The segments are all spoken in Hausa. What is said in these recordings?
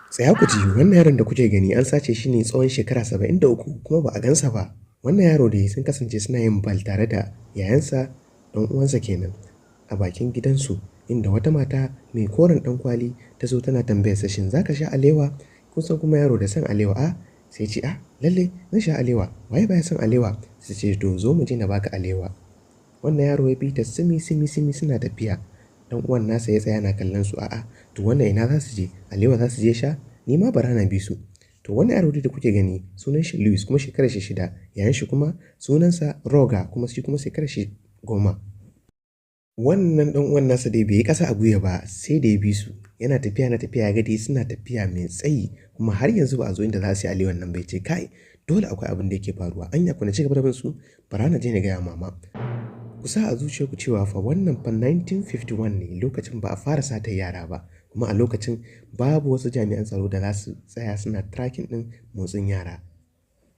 Tsaya ku ji, wannan yaron da kuke gani an sace shi ne tsawon shekara 73 kuma ba a gansa ba. Wannan yaro dai sun kasance suna yin bal tare da yayansa, ɗan uwansa kenan, a bakin gidansu, inda wata mata mai koren ɗankwali ta zo tana tambayarsa, shin za ka sha alewa? Kun san kuma yaro da son alewa, a sai ce, a lalle zan sha alewa, waye baya son alewa? Sai ce, to zo mu je na baka alewa. Wannan yaro ya bi ta simi simi simi suna tafiya. Dan uwan nasa ya tsaya yana kallon su, a'a to wannan ina za su je? Alewa za su je sha? Ni ma bara na bi su. To wannan yaro da kuke gani sunan shi Louis kuma shekarar shi 6, yayan shi kuma sunansa Roger kuma shi kuma shekarar shi 10. Wannan dan uwan nasa dai bai yi ƙasa a gwiwa ba sai da ya bi su. Yana tafiya yana tafiya ya ga dai suna tafiya mai tsayi kuma har yanzu ba a zo inda za su yi alewan nan ba, ya ce kai dole akwai abin da yake faruwa. Anya ku na ci gaba da bin su? Bara na je na gaya mama. Ku sa a zuciyarku cewa fa wannan fa 1951 ne, lokacin ba a fara satar yara ba, kuma a lokacin babu wasu jami'an tsaro da za su tsaya suna tracking ɗin motsin yara,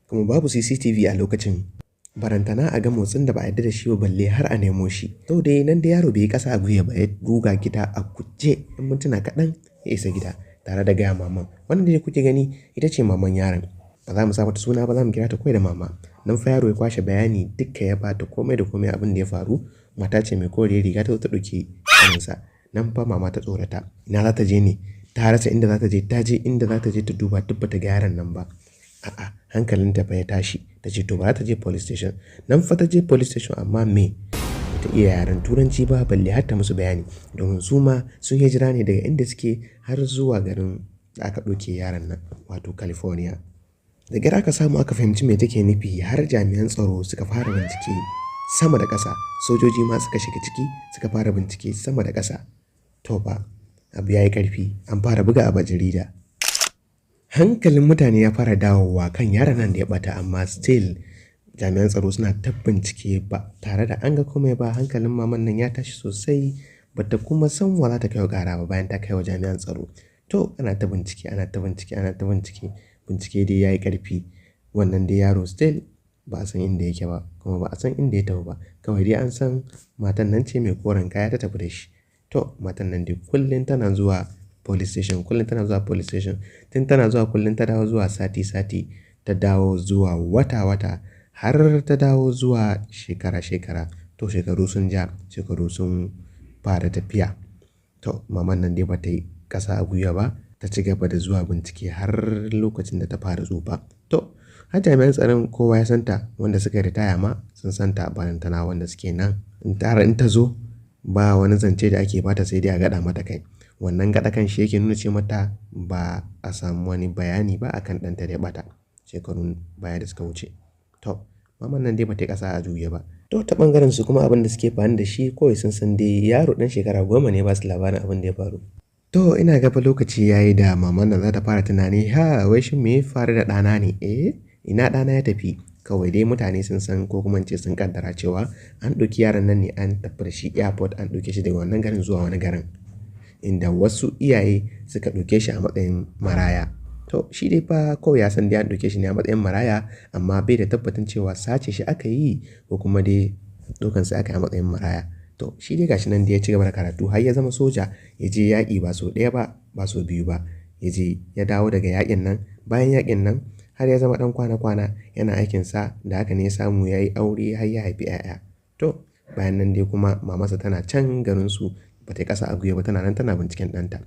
kuma babu CCTV a lokacin, barantana a ga motsin da ba a yarda da shi ba balle har a nemo shi. To dai nan da yaro bai yi ƙasa a gwiwa ba ya ruga gida a guje, in mintuna kaɗan ya isa gida tare da gaya maman. Wannan da kuke gani ita ce maman yaron. Ba za mu sa mata suna ba, za mu kira ta kawai da mama. Nan fa yaro ya kwashe bayani dukka, ya bata komai da komai abin da ya faru. Mata ce mai koriyar riga ta zo ta ɗauki ƙaninsa. Nan fa mama ta tsorata. Ina za ta je ne? Ta rasa inda za ta je, ta je inda za ta je ta duba duk bata ga yaron nan ba. A'a, hankalinta fa ya tashi. Ta ce to ba za ta je police station. Nan fa ta je police station, amma me? Bata iya yaren Turanci ba balle har ta musu bayani. Domin su ma sun hijira ne daga inda suke har zuwa garin da aka ɗauke yaron nan, wato California. Da ƙyar aka samu aka fahimci me take nufi har jami'an tsaro suka fara bincike sama da ƙasa. Sojoji ma suka shiga ciki suka fara bincike sama da ƙasa. To fa abu ya yi ƙarfi, an fara buga a jarida. Hankalin mutane ya fara dawowa kan yaron nan da ya ɓata, amma still jami'an tsaro suna ta bincike ba tare da an ga komai ba. Hankalin maman nan ya tashi sosai, bata kuma san wa za ta kai wa ƙara ba bayan ta kai wa jami'an tsaro. To ana ta bincike, ana ta bincike, ana ta bincike. Bincike dai ya yi ƙarfi. Wannan dai yaro still ba a san inda yake ba kuma ba a san inda ya tafi ba. Kawai dai an san matan nan ce mai koren kaya ta tafi da shi. To matan nan dai kullum tana zuwa police station, kullum tana zuwa police station. Tun tana zuwa kullum ta dawo zuwa sati sati, ta dawo zuwa wata wata, har ta dawo zuwa shekara shekara. To shekaru sun ja, shekaru sun fara tafiya. To maman nan dai bata yi ƙasa a gwiwa ba, ta ci gaba da zuwa bincike har lokacin da ta fara tsufa. To har jami'an tsaron kowa ya san ta, wanda suka yi ritaya ma sun san ta, barantana wanda suke nan. In ta zo ba wani zance da ake bata sai dai a gaɗa mata kai. Wannan gaɗa kan shi yake nuna ce mata ba a samu wani bayani ba akan ɗanta da ya ɓata shekarun baya da suka wuce. To maman nan dai bata yi ƙasa a gwiwa ba. To ta ɓangaren su kuma abin da suke fani da shi kawai sun san dai yaro ɗan shekara 10 ne ba su labarin abin da ya faru. To ina ga fa lokaci ya yi da maman nan za ta fara tunani, ha wai shin me ya faru da ɗana ne? Eh, ina ɗana ya tafi? Kawai dai mutane sun san ko kuma in ce sun ƙaddara cewa an ɗauki yaron nan ne an tafi da shi airport, an ɗauke shi daga wannan garin zuwa wani garin, inda wasu iyaye suka ɗauke shi a matsayin maraya. To shi dai fa kawai ya san dai an ɗauke shi ne a matsayin maraya, amma bai da tabbacin cewa sace shi aka yi ko kuma dai ɗaukansa aka yi a matsayin maraya. To shi dai gashi nan dai ya ci gaba da karatu har ya zama soja, ya je yaƙi ba sau ɗaya ba, ba sau biyu ba. Ya je ya dawo daga yaƙin nan, bayan yaƙin nan har ya zama ɗan kwana kwana yana aikinsa, da haka ne ya samu ya yi aure har ya haifi 'ya'ya. To bayan nan dai kuma mamansa tana can garinsu, ba ta yi ƙasa a gwiwa ba, tana nan tana binciken ɗanta.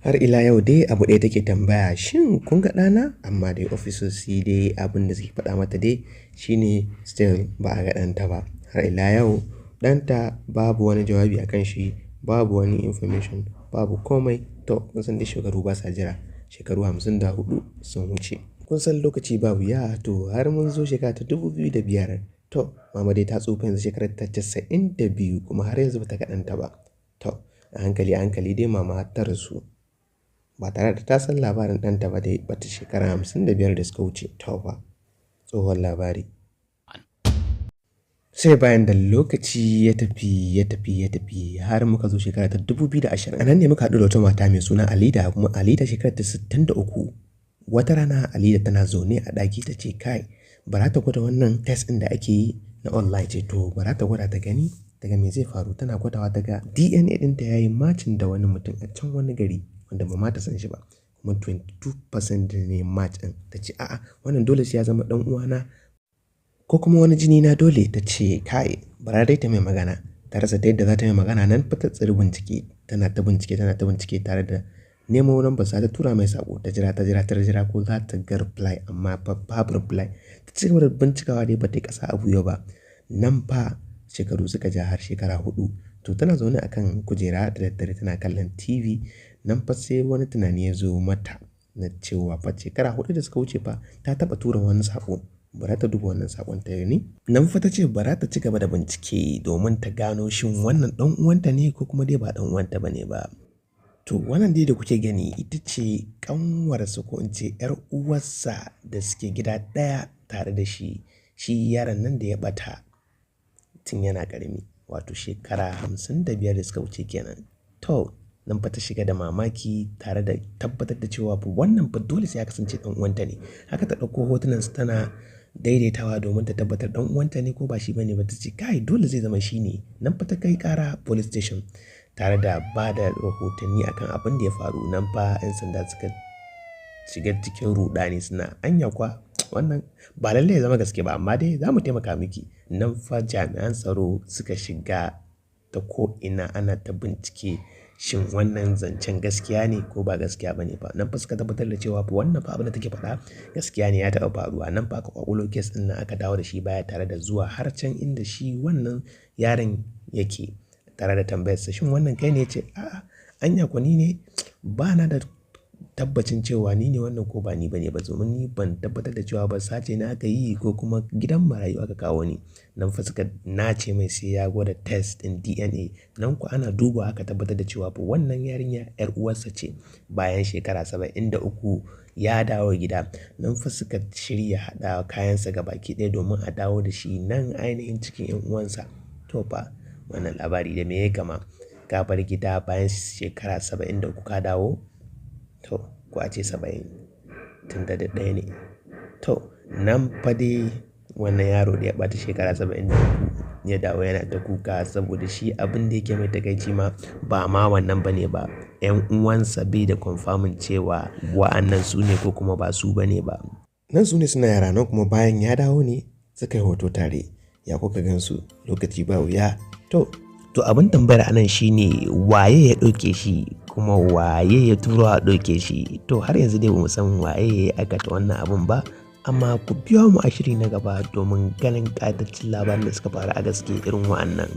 Har ila yau dai abu ɗaya take tambaya, shin kun ga ɗana? Amma dai ofisoshi dai abin da suke faɗa mata dai shine still ba a ga ɗanta ba. Har ila yau ɗanta babu wani jawabi a kan shi, babu wani information, babu komai. To kun san dai shekaru ba sa jira. Shekaru 54 sun wuce. Kun san lokaci babu ya, to har mun zo shekara ta 2005. To mama dai ta tsufa yanzu shekarar ta 92 kuma har yanzu bata ga ɗanta ba. To a hankali a hankali dai mama ta rasu ba tare da ta san labarin ɗanta ba dai bata shekara 55 da suka wuce. To fa tsohon labari. Sai bayan da lokaci ya tafi ya tafi ya tafi har muka zo shekara ta 2020. A nan ne muka haɗu da wata mata mai suna Alida, kuma Alida shekarar ta 63. Wata rana Alida tana zaune a ɗaki ta ce kai bara ta gwada wannan test ɗin da ake yi na online, ce to bara ta gwada ta gani daga me zai faru. Tana gwadawa ta ga DNA ɗinta ya yi matching da wani mutum a can wani gari wanda ba ma ta san shi ba. Kuma 22% ne match ɗin. Ta ce, "A'a, wannan dole sai ya zama ɗan uwana ko kuma wani jini na dole." Ta ce, "Kai, bara dai ta mai magana." Ta rasa ta yadda za ta mai magana. Nan fa ta tsiri bincike, tana ta bincike, tana ta bincike, tare da nemo lambar sa, ta tura mai sako. Ta jira, ta jira, ta jira ko za ta ga reply, amma fa babu reply. Ta ci gaba da bincikawa dai, ba ta yi ƙasa a gwiwa ba. Nan fa shekaru suka ja har shekara 4. To, tana zaune a kan kujera da daddare tana kallon TV. Nan fa sai wani tunani ya zo mata na cewa fa shekara 4 da suka wuce fa ta taɓa tura wani sako. Bara ta duba wannan sakon ta gani. Nan fa ta ce bara ta ci gaba da bincike domin ta gano shin wannan ɗan uwanta ne ko kuma dai ba ɗan uwanta ba ne ba. To, wannan dai da kuke gani ita ce ƙanwarsa, ko in ce ‘yar uwarsa, da suke gida ɗaya tare da shi. Shi yaron nan da ya ɓata tun yana ƙarami, wato shekara 55 da suka wuce kenan. To, nan fa ta shiga da mamaki tare da tabbatar da cewa fa wannan fa dole sai ya kasance ɗan uwanta ne. Haka ta ɗauko hotunan su tana daidaitawa domin ta tabbatar ɗan uwanta ne ko ba shi bane ba. Ta ce, "Kai, dole zai zama shi ne." Nan fa ta kai ƙara police station tare da ba da rahotanni akan abin da ya faru. Nan fa 'yan sanda suka shiga cikin ruɗani, suna, "Anya kuwa wannan ba lallai ya zama gaske ba, amma dai za mu taimaka miki." Nan fa jami'an tsaro suka shiga ta ko'ina, ana ta bincike shin wannan zancen gaskiya ne ko ba gaskiya ba ne ba. Nan fa suka tabbatar da cewa fa wannan fa abin da take faɗa gaskiya ne, ya taɓa faruwa. Nan fa aka ƙwaƙulo case ɗin nan, aka dawo da shi baya tare da zuwa har can inda shi wannan yaron yake, tare da tambayarsa, "Shin wannan kai ne?" Ya ce, "A'a, anya ko ni ne? Ba na da tabbacin cewa ni ne wannan ko ba ni ba ne ba, domin ni ban tabbatar da cewa ba sace ni aka yi ko kuma gidan marayu aka kawo ni." Nan fa suka nace mai sai ya gwada test ɗin DNA. Nan kuwa ana duba aka tabbatar da cewa fa wannan yarinya 'yar uwarsa ce. Bayan shekara 73 ya dawo gida. Nan fa suka shirya haɗa kayansa gabaki ɗaya domin a dawo da shi nan ainihin cikin 'yan uwansa. To fa, wannan labari da me ya kama? Ka bar gida bayan shekara 73 ka dawo? To, ko a ce 70, tun da ɗaya ne. To, nan fa dai wannan yaro da ya ɓata shekara 73 ya dawo yana ta kuka, saboda shi abin da yake mai takaici ma ba ma wannan ba ne ba. 'Yan uwansa bai da confirming cewa wa'annan su ne ko kuma ba su ba ne ba. Nan su ne suna yara, nan kuma bayan ya dawo ne suka yi hoto tare. Ya kuka gansu? Lokaci ba wuya. To, abin tambayar anan shine, waye ya ɗauke shi kuma waye ya turo a ɗauke shi? To, har yanzu dai bamu san waye ya aikata wannan abun ba. Amma ku biyo mu a shiri na gaba domin ganin ƙayataccen labarin da suka faru a gaske irin wa'annan.